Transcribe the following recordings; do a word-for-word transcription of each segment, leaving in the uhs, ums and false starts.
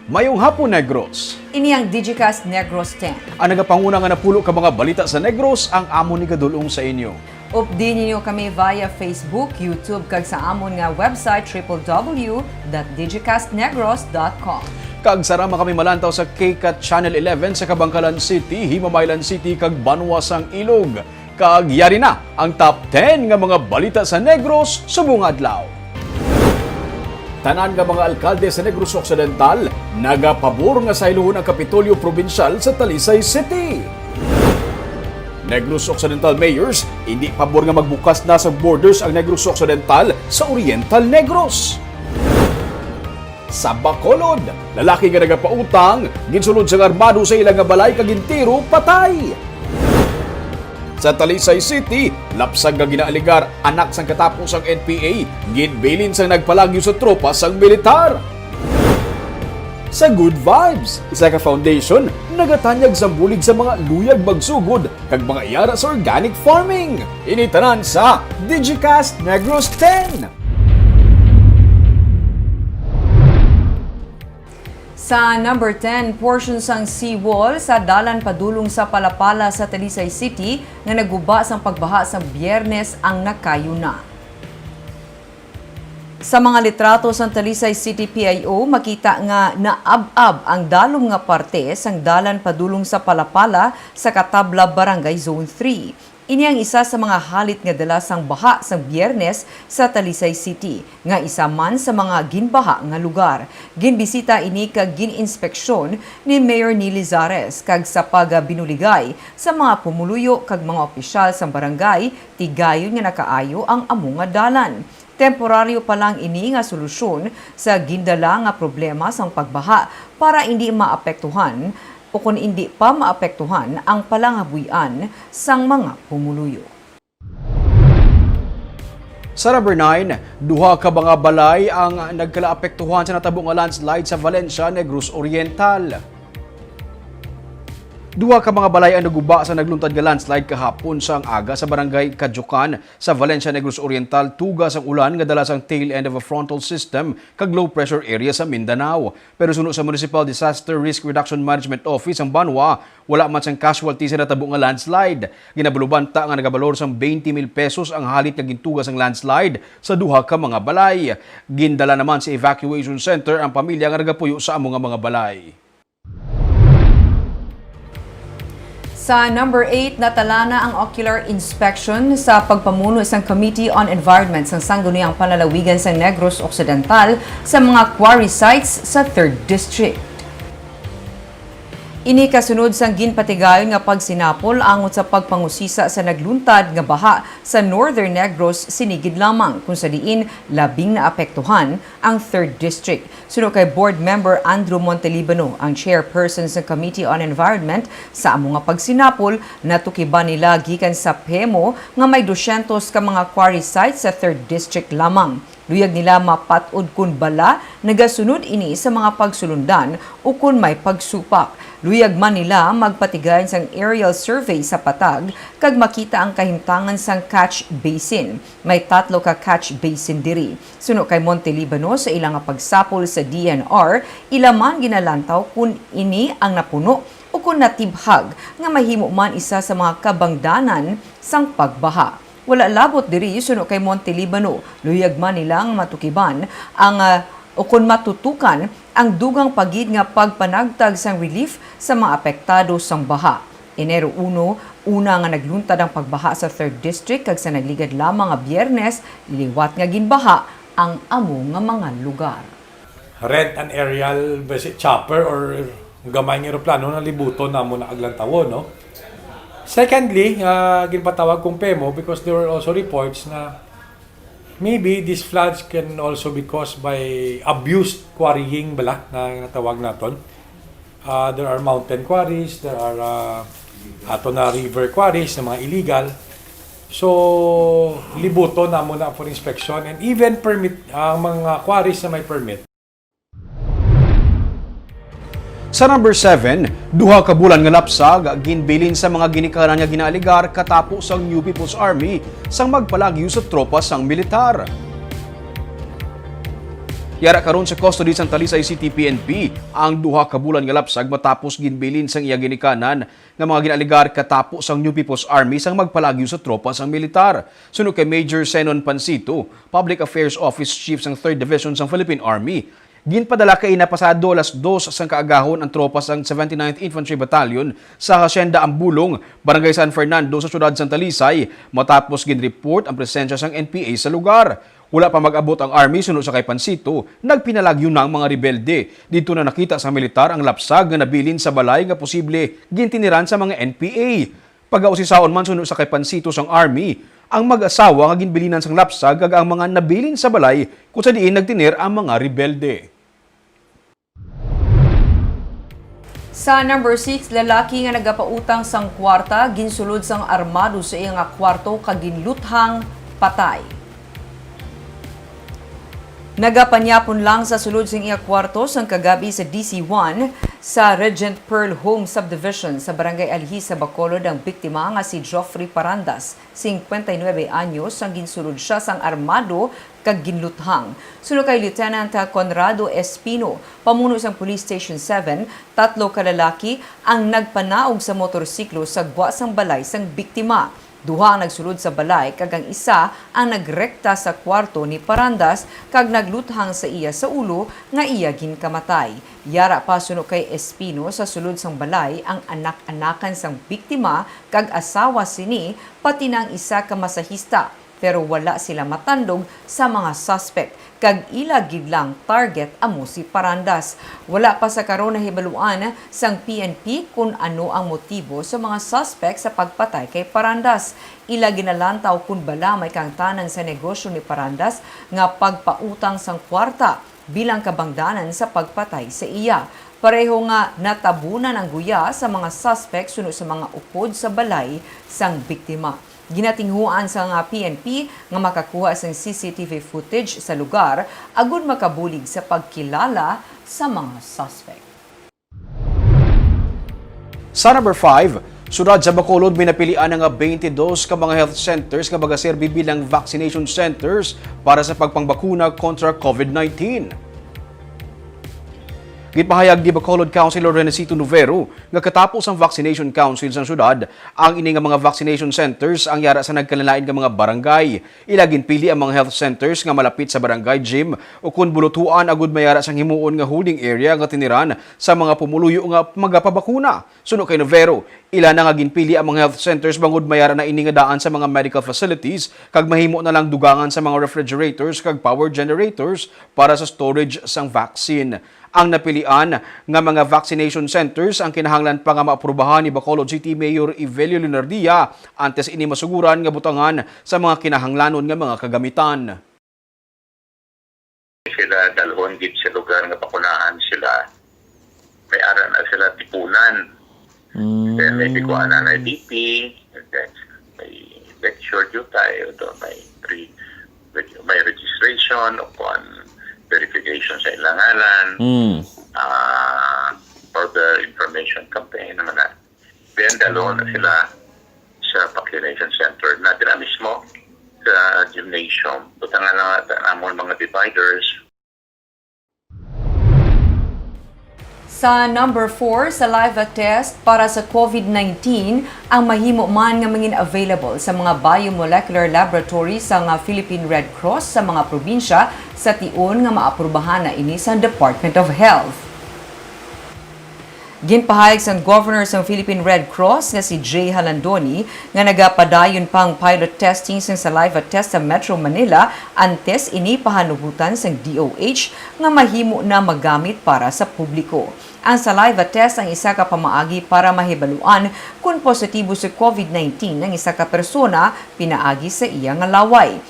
Mayong hapon, Negros. Ini ang Digicast Negros ten. Ang nagapanguna nga napulo ka mga balita sa Negros ang amon igadul-ong sa inyo. Updi ninyo kami via Facebook, YouTube, kag sa amon nga website, triple W dot digicast negros dot com. Kag sarama kami malantaw sa K cat Channel eleven sa Kabankalan City, Himamaylan City, kag Banwa sang Ilog. Kag yari na ang top ten nga mga balita sa Negros subong adlaw. Tanan nga mga alkalde sa Negros Occidental nagapabor nga sayluhon ang Kapitolyo Probinsyal sa Talisay City. Negros Occidental mayors, hindi pabor nga magbukas na sa borders ang Negros Occidental sa Oriental Negros. Sa Bacolod, lalaki nga nagapautang, ginsulod sang armado sa ila nga balay kag gintiro patay. Sa Talisay City, lapsag nga ginaaligar anak sang katapo sang N P A, ginbilin sang nagpalagyo sa tropa sang militar. Sa Good Vibes, isa ka foundation nagatanyag sang bulig sa mga luyag magsugod kag mga yara sa organic farming. Ini tanan sa Digicast Negros ten. Sa number ten, portion sang seawall sa dalan padulong sa Palapala sa Talisay City nga naguba sang pagbaha sa Biyernes ang nakayo na. Sa mga litrato sang Talisay City P I O, makita nga naab-ab ang dalom nga parte sang dalan padulong sa Palapala sa Katabla, Barangay Zone three. Ini ang isa sa mga halit nga dala sang baha sang Biyernes sa Talisay City, nga isa man sa mga ginbaha nga lugar. Ginbisita ini kag gin-inspeksyon ni Mayor Neely Zares, kag sa pagbinuligay sa mga pumuluyo kag mga opisyal sang barangay, tigayon nga nakaayo ang amo nga dalan. Temporaryo pa lang ini nga solusyon sa gindala nga problema sang pagbaha para indi maapektuhan o kon indi pa maapektuhan ang palangabuy-an sang mga pumuluyo. Sa number nine, duha ka mga balay ang nagkalaapektuhan sa natabo nga landslide sa Valencia, Negros Oriental. Duha ka mga balay ang naguba sa nagluntad nga landslide kahapon sang aga sa barangay Kadyukan sa Valencia, Negros Oriental, tuga sang ulan nga dala sang tail end of a frontal system kag low pressure area sa Mindanao. Pero suno sa Municipal Disaster Risk Reduction Management Office sang banwa, wala man sang casualty sa natabo nga landslide. Ginabalubanta nga nagabalor sang twenty mil pesos ang halit nga gintuga sang landslide sa duha ka mga balay. Gindala naman sa evacuation center ang pamilya nga nagapuyo sa amo nga mga balay. Sa number eight, natala na ang ocular inspection sa pagpamuno sang Committee on Environment sang Sangguniang Panlalawigan sa Negros Occidental sa mga quarry sites sa Third District. Ini kasunod sang ginpatigayon nga pagsinapol angot sa pagpangusisa sa nagluntad nga baha sa Northern Negros sini gid lamang, kung sa diin labing naapektuhan ang Third District. Suno kay Board Member Andrew Montelibano, ang chairperson sa Committee on Environment, sa amo nga pagsinapol, natukiban nila gikan sa PHEMO nga may dusyentos ka mga quarry sites sa Third District lamang. Luyag nila mapat-od kon bala nagasunod ini sa mga pagsulundan o kon may pagsupak. Luyag man nila magpatigayon sang aerial survey sa patag kag makita ang kahimtangan sang catch basin. May tatlo ka catch basin diri. Suno kay Montelibano, sa ila nga pagsapol sa D N R, ila man ginalantaw kon ini ang napuno o kon natibhag nga mahimo man isa sa mga kabangdanan sang pagbaha. Wala labot diri, suno kay Montelibano, luyag man nila nga matukiban ang, ah, o kon matutukan ang dugang pa gid nga pagpanagtag sang relief sa mga apektado sang baha. Enero uno, una nga nagluntad ang pagbaha sa Third District, kag sa nagligad lamang nga Biyernes, liwat nga ginbaha ang amo nga mga lugar. Rent an aerial, basi chopper or gamay nga eroplano, na libuton namon na aglantawon, no? Secondly, ah, ginpatawag kong PHEMO because there were also reports na maybe these floods can also be caused by abused quarrying bala na natawag naton. Ah, there are mountain quarries, there are, ah, ato na river quarries na mga illegal. So, libuton namon na for inspection and even permit, ang mga quarries na may permit. Sa number seven, duha ka bulan nga lapsag, ginbilin sa mga ginikanan nga ginaaligar katapo sang New People's Army sang magpalagyo sa tropa sang militar. Yara karon sa custody sang Talisay City P N P ang duha ka bulan nga lapsag matapos ginbilin sang iya ginikanan nga mga ginaalegar katapo sang New People's Army sang magpalagyo sa tropa sang militar. Suno kay Major Zenon Pansito, Public Affairs Office Chief sang Third Division sang Philippine Army, ginpadala kaina pasado alas dos sang kaagahon ang tropa sang Seventy-ninth Infantry Battalion sa Hacienda Ambulong, Barangay San Fernando sa siyudad sang Talisay, matapos ginreport ang presensya sang N P A sa lugar. Wala pa mag-abot ang Army, suno sa kay Pansito, nagpinalagyo na ang mga rebelde. Didto na nakita sa militar ang lapsag nga nabilin sa balay nga posible gintiniran sa mga N P A. Pagausisaon man, suno sa kay Pansito, sang Army ang mag-asawa nga ginbilinan sang lapsag kag ang mga nabilin sa balay kung sa diin nagtinir ang mga rebelde. Sa number six, lalaki nga nagapautang sang kwarta, ginsulod sang armado sa iya nga kwarto kag ginluthang patay. Nagapanyapon lang sa sulod sang iya kwarto sang kagabi sa D C one sa Regent Pearl Home Subdivision sa Barangay Alhis sa Bacolod ang biktima nga si Geoffrey Parandas, singkwenta y nuebe anyos, ang ginsulod sia sang armado kag ginluthang. Suno kay Lieutenant Conrado Espino, pamuno sang Police Station seven, tatlo ka lalaki ang nagpanaog sa motorsiklo sa gwa sang balay sang biktima. Duha ang nagsulod sa balay kag ang isa ang nagrekta sa kwarto ni Parandas kag nagluthang sa iya sa ulo nga iya ginkamatay. Yara pa, suno kay Espino, sa sulod sang balay ang anak-anakan sang biktima kag asawa sini, pati na ang isa ka masahista, pero wala sila matandog sa mga suspect, kag ila gid lang target amo si Parandas. Wala pa sa karon nahibaluan sang P N P kon ano ang motibo sa mga suspect sa pagpatay kay Parandas. Ila ginalantaw kon bala may kaangtanan sa negosyo ni Parandas nga pagpautang sang kwarta bilang kabangdanan sa pagpatay sa iya. Pareho nga natabunan ang guya sa mga suspect suno sa mga upod sa balay sang biktima. Ginatinguhaan sa nga P N P nga makakuha sang C C T V footage sa lugar agud makabulig sa pagkilala sa mga suspect. Sa number five, siyudad sa Bacolod may napilian na nga twenty-dos ka mga health centers nga magaserbi bilang vaccination centers para sa pagpangbakuna kontra COVID nineteen. Ginpahayag ni Bacolod Councilor Renesito Novero nga katapos ang vaccination council sang siyudad, ang ini nga mga vaccination centers ang yara sa nagkalain-lain nga mga barangay. Ila ginpili ang mga health centers nga malapit sa barangay gym o kon bulutuan agud mayara sang himuon nga holding area nga tiniran sa mga pumuluyo nga magapabakuna. Suno kay Novero, ila na nga ginpili ang mga health centers bangod mayara na ini nga daan sa mga medical facilities kag mahimo na lang dugangan sa mga refrigerators kag power generators para sa storage sang vaccine. Ang napilian nga mga vaccination centers ang kinahanglan pa nga maaprubahan ni Bacolod City Mayor Evelio Leonardia antes ini masuguran nga butangan sa mga kinahanglanon nga mga kagamitan. Sila dalhon gid sa lugar nga bakunahan sila. May ara na sila tipunan. Then may Mm. bikuan na na B P, and then may lecture jutay, o may pre, may registration, o kuan, verification sa ilang ngalan, Mm. ah, order information campaign naman na. Then, dalo na sila sa vaccination center na dira mismo sa gymnasium. Butangan na nga ta-, amon mga dividers. Sa number four, saliva test para sa COVID nineteen ang mahimo man nga mangin available sa mga biomolecular laboratory sa nga Philippine Red Cross sa mga probinsya sa tion nga maaprubahan na ini sa Department of Health. Ginpahayag sang Governor sang Philippine Red Cross nga si Jay Halandoni nga nagapadayon pang pilot testing sang saliva test sa Metro Manila antes ini pahanugutan sang D O H nga mahimo na magamit para sa publiko. Ang saliva test ang isa ka pamaagi para mahibaluan kon positibo sa COVID nineteen ang isa ka persona pinaagi sa iya nga laway.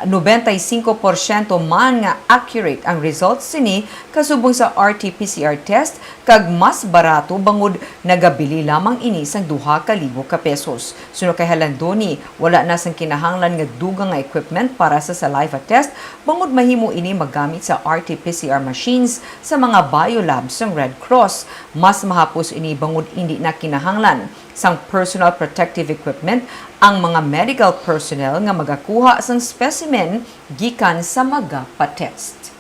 Noventa y cinco porsyento man nga accurate ang results sini kasubong sa R T P C R test, kag mas barato bangod nagabili lamang ini sang duha ka libo ka pesos. Suno kay Halandoni, wala na sang kinahanglan nga dugang nga equipment para sa saliva test, bangod mahimo ini magamit sa R T P C R machines sa mga biolab sang Red Cross. Mas mahapos ini bangod indi na kinahanglan sang personal protective equipment ang mga medical personnel nga magakuha sang specimen gikan sa magapa-test.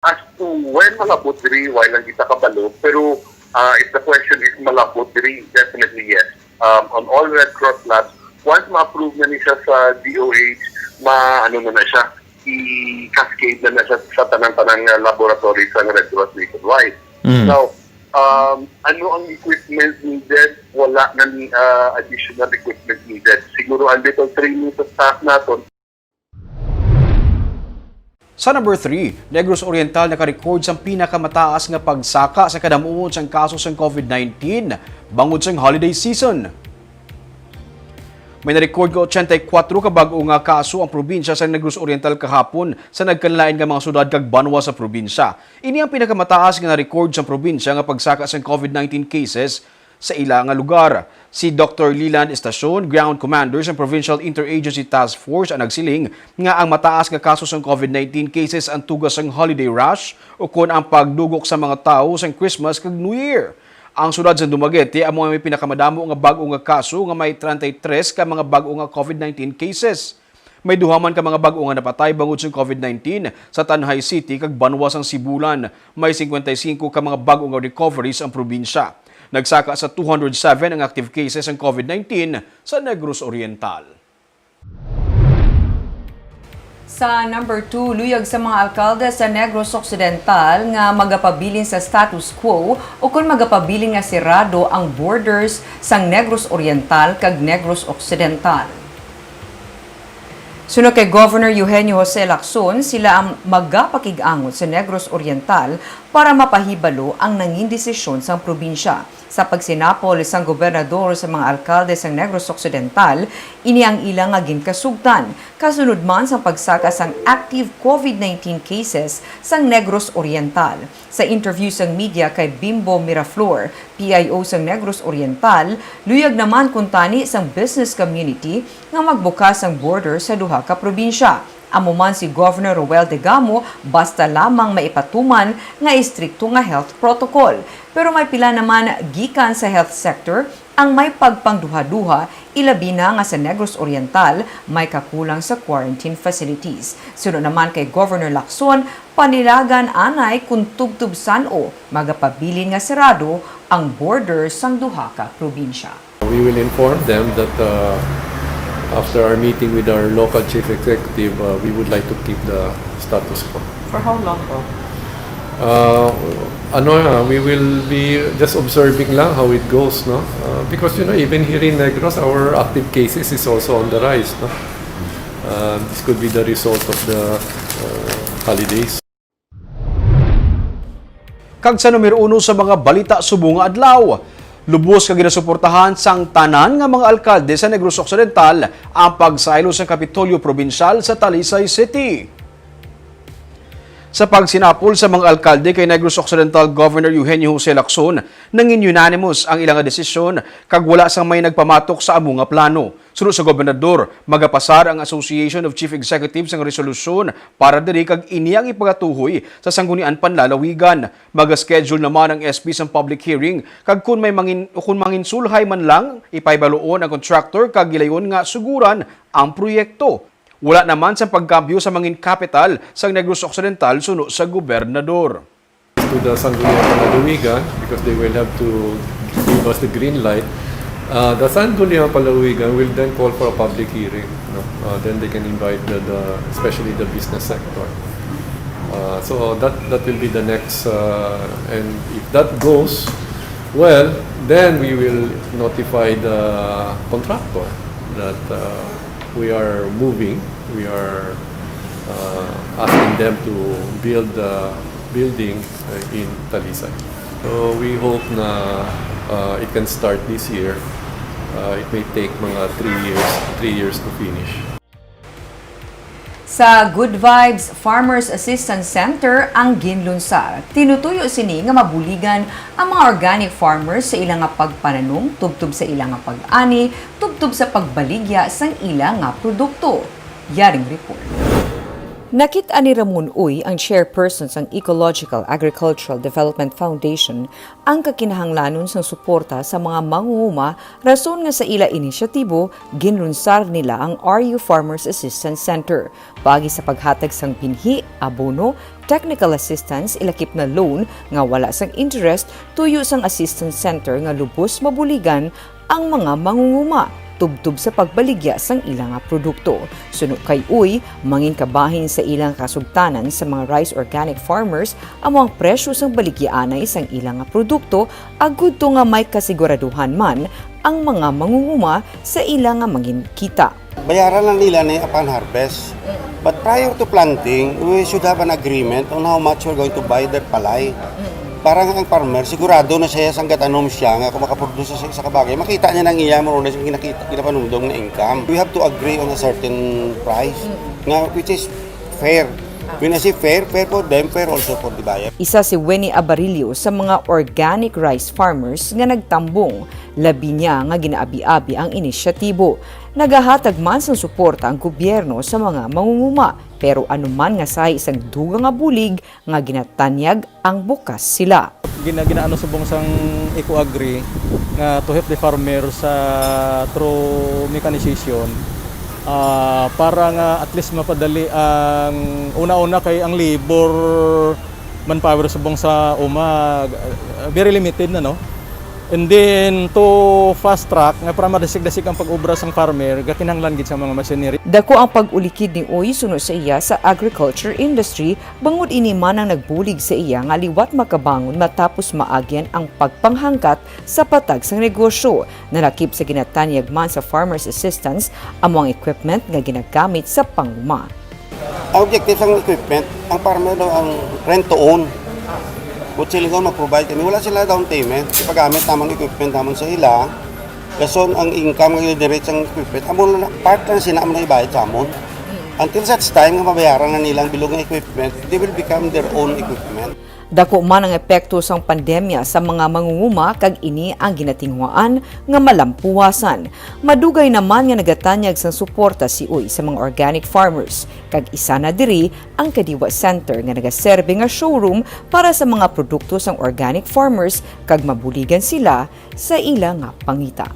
As to when malabot diri, wala lang kita kabalo, pero, ah, if the question is malabot diri, definitely yes. Um, on all Red Cross labs, once ma-approve na ni siya sa D O H, ma-, ano na na siya, i-cascade na na siya sa tanan-tanan nga laboratory sa Red Cross nationwide. Mm. Now, um, ano ang equipment needed? Wala na ni, ah, additional equipment needed. Siguro ang little training sa staff naton. Sa number three, Negros Oriental naka-record sang pinakamataas nga pagsaka sa kadam-on sang kaso sang COVID nineteen bangod sang holiday season. May na-record nga ochenta y kuwatro ka bag-o nga kaso ang probinsya sa Negros Oriental kahapon sa nagkalain nga mga syudad kag banwa sa probinsya. Ini ang pinakamataas nga na-record sa probinsya nga pagsaka sang COVID nineteen cases sa ila nga lugar. Si Doktor Leland Estacion, Ground Commander sa Provincial Interagency Task Force, ang nagsiling nga ang mataas nga kaso sang COVID nineteen cases ang tuga sang holiday rush ukon ang pagdugok sa mga tawo sang Christmas kag New Year. Ang siyudad sang Dumaguete amo ang may pinakamadamo nga bag-o nga kaso nga may treinta y tres ka mga bag-o nga COVID nineteen cases. May duha man ka mga bag-o nga napatay bangod sang COVID nineteen sa Tanjay City kag banwa sang Sibulan. May singkwenta y singko ka mga bag-o nga recoveries ang probinsya. Nagsaka sa two hundred seven ang active cases sang COVID nineteen sa Negros Oriental. Sa number two, luyag sa mga alkalde sa Negros Occidental nga magapabilin sa status quo ukon magapabilin nga sirado ang borders sang Negros Oriental kag Negros Occidental. Suno kay Governor Eugenio Jose Lacson, sila ang magapakig-angot sa Negros Oriental para mapahibalo ang nangin desisyon sang probinsya. Sa pagsinapol sang gobernador sa mga alkalde sang Negros Occidental, ini ang ila nga ginkasugtan, kasunod man sang pagsaka sang active COVID nineteen cases sang Negros Oriental. Sa interview sang media kay Bimbo Miraflor, P I O sang Negros Oriental, luyag naman kuntani sang business community nga magbukas ang border sa duha ka probinsya. Amo man si Governor Roel Degamo, basta lamang maipatuman nga istrikto nga health protocol. Pero may pila naman gikan sa health sector ang may pagpangduhaduha, ilabi na nga sa Negros Oriental may kakulang sa quarantine facilities. Suno naman kay Governor Lacson, panilagan anay kon tubtob san-o magapabilin nga sirado ang border sang duha ka probinsya. We will inform them that uh, after our meeting with our local chief executive, uh, we would like to keep the status quo. For how long po? Uh, ano na, we will be just observing lang how it goes, no? Uh, because, you know, even here in Negros, our active cases is also on the rise, no? Uh, this could be the result of the uh, holidays. Kag sa numero uno sa mga balita subong nga adlaw, lubos ka ginasuportahan sang tanan nga mga alkalde sa Negros Occidental ang pagsaylo sa Kapitolyo Probinsyal sa Talisay City. Sa pagsinapol sa mga alkalde kay Negros Occidental Governor Eugenio Jose Lacson, nangin unanimous ang ila nga desisyon kag wala sang may nagpamatok sa amo nga plano. Suno sa gobernador, magapasar ang Association of Chief Executives sang resolusyon para diri kag ini ang ipagatuhoy sa Sangguniang Panlalawigan. Maga-schedule naman ang S P sang public hearing kag kun may mangin-, kun manginsulhay man lang, ipahibaloon ang contractor kag gilayon nga suguran ang proyekto. Wala naman sang pagkambyo sa mangin kapital sang Negros Occidental suno sa gobernador. To the Sangguniang Panlalawigan because they will have to give us the green light. Uh, the Sangguniang Panlalawigan will then call for a public hearing. No? Uh, then they can invite the, the especially the business sector. Uh, so that that will be the next, uh, and if that goes well, then we will notify the contractor that uh, we are moving, we are uh, asking them to build the building uh, in Talisay. So we hope na uh, it can start this year. Uh, it may take mga three years, three years to finish. Sa Good Vibes Farmers Assistance Center ang ginlunsar. Tinutuyo sini nga mabuligan ang mga organic farmers sa ila nga pagpananom tubtob sa ila nga pag-ani, tubtob sa pagbaligya sang ila nga produkto. Yaring report. Nakit-an ni Ramon Uy, ang chairperson sang Ecological Agricultural Development Foundation, ang kakinahanglanon sang suporta sa mga mangunguma, rason nga sa ila inisyatibo, ginlunsar nila ang R U Farmers Assistance Center. Paagi sa paghatag sang binhi, abono, technical assistance, ilakip na loan nga wala sang interest, tuyo sang assistance center nga lubos mabuligan ang mga mangunguma tubtob sa pagbaligya sang ila nga produkto. Suno kay Uy, mangin kabahin sa ilang kasugtanan sa mga rice organic farmers amo ang presyo sang baligyaanay sang ila nga produkto, agud to nga may kasiguraduhan man ang mga mangunguma sa ila nga mangin kita. Bayaran lang nila ni upon harvest. But prior to planting, we should have an agreement on how much we're going to buy their palay. Para nga ang farmer, sigurado na siya sa gatanom siya nga kung makaproduce sa isa ka bagay, makita niya nang iya mo na siya ginakita, ginapanumdom na income. We have to agree on a certain price nga which is fair. When I say fair, fair for them, fair also for the buyer. Isa si Winnie Abarillo sa mga organic rice farmers nga nagtambong. Labi niya nga ginaabi-abi ang inisyatibo. Nagahatag man sang suporta ang gobyerno sa mga mangunguma, pero anuman nga sahi sang dugang nga bulig nga ginatanyag ang bukas sila. Gina-, ginaano subong sang Eco-Agri nga to help the farmer sa through mechanization, ah, para nga at least mapadali ang una-una kay ang labor manpower subong sa uma, uh, very limited na, no? And then, to fast track, nga para madasig-dasig ang pag-obra sang farmer, gakinahanglan gid sa mga machinery. Dako ang pag-ulikid ni Uy suno sa iya sa agriculture industry, bangod ini man ang nagbulig sa iya nga liwat makabangon matapos maagyan ang pagpanghangkat sa patag sang negosyo. Nalakip sa ginatanyag man sa Farmers Assistance, amo ang equipment nga ginagamit sa panguma. Ang objective sang equipment, ang farmer daw ang rent to own. Kung sila daw mag-provide kami, wala sila down payment. Ipagamit namon equipment namon sa ila. Dason ang income nga generate sang equipment, amo na part na sina amo na ibayad sa amon. Until such time nga mabayaran na nila ang bilog nga equipment, they will become their own equipment. Dako man ang epekto sang pandemya sa mga mangunguma, kag ini ang ginatinguhaan nga malampuwasan. Madugay naman nga nagatanyag sang suporta si Uy sa mga organic farmers, kag isa na diri ang Kadiwa Center nga nagaserbi nga showroom para sa mga produkto sang organic farmers, kag mabuligan sila sa ila nga pangita.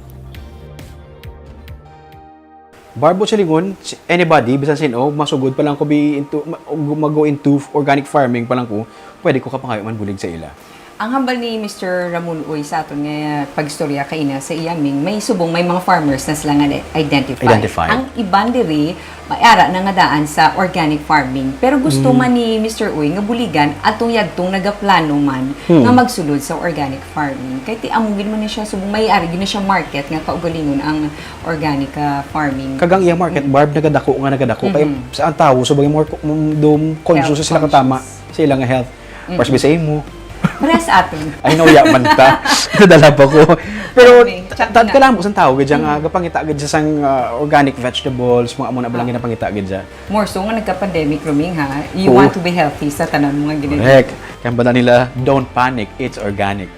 Barbo silingon, si-, anybody, bisan sin-o, masugod pa lang ko be into, ma-, mag-go into organic farming pa lang ko, pwede ko kapangayo man bulig sa ila. Ang hambal ni Mister Ramon Uy sa aton nga pagstorya kaina sa iya, Ming, may subong may mga farmers na sila nga na-, identify. Identify. Ang iban diri, may ara na nga daan sa organic farming. Pero gusto Mm. man ni Mister Uy nga buligan atong yadtong nagaplano man Hmm. nga magsulod sa organic farming. Kay ti amo gid man ni siya subong may ari gid na siya market nga kaugalingon ang organic, ah, farming. Kag ang iya market, Mm. Barb, nagadako nga nagadako. Kay Mhm. sa ang tawo, so, bagay more co-, mm, dum-, conscious Health sila katama conscious. sa ilang health. Mm-mm. Mas bisay mo. Pares aton. I know, ya man ta. Nadala pa ko. Pero Anyway, ta-, check ta-, na. Kailangan mo sa tawo, gid siya nga, Mm. gapangita gid siya sang, ah, organic vegetables, mga amo na ba lang Ah. ginapangita gid siya. More so nga nagka-pandemic, Roming, ha? You Oo. want to be healthy sa tanan mga ginagawa. Correct. Kaya ba na nila, "Don't panic, it's organic."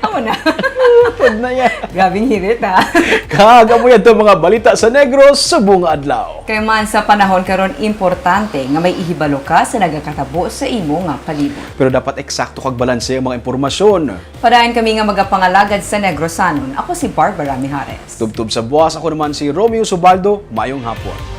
Amo na. Pwede na yan. Grabing hirit, ha? Kag amo yan to mga balita sa Negros subong nga adlaw. Kay man sa panahon karon, importante nga may ihibalo ka sa nagakatabo sa imo nga palibot. Pero dapat eksakto kag balanse ang mga impormasyon. Padayon kami nga magapangalagad sa Negrosanon. Ako si Barbara Mijares. Tubtob sa buwas, ako naman si Romeo Subaldo. Mayong hapon.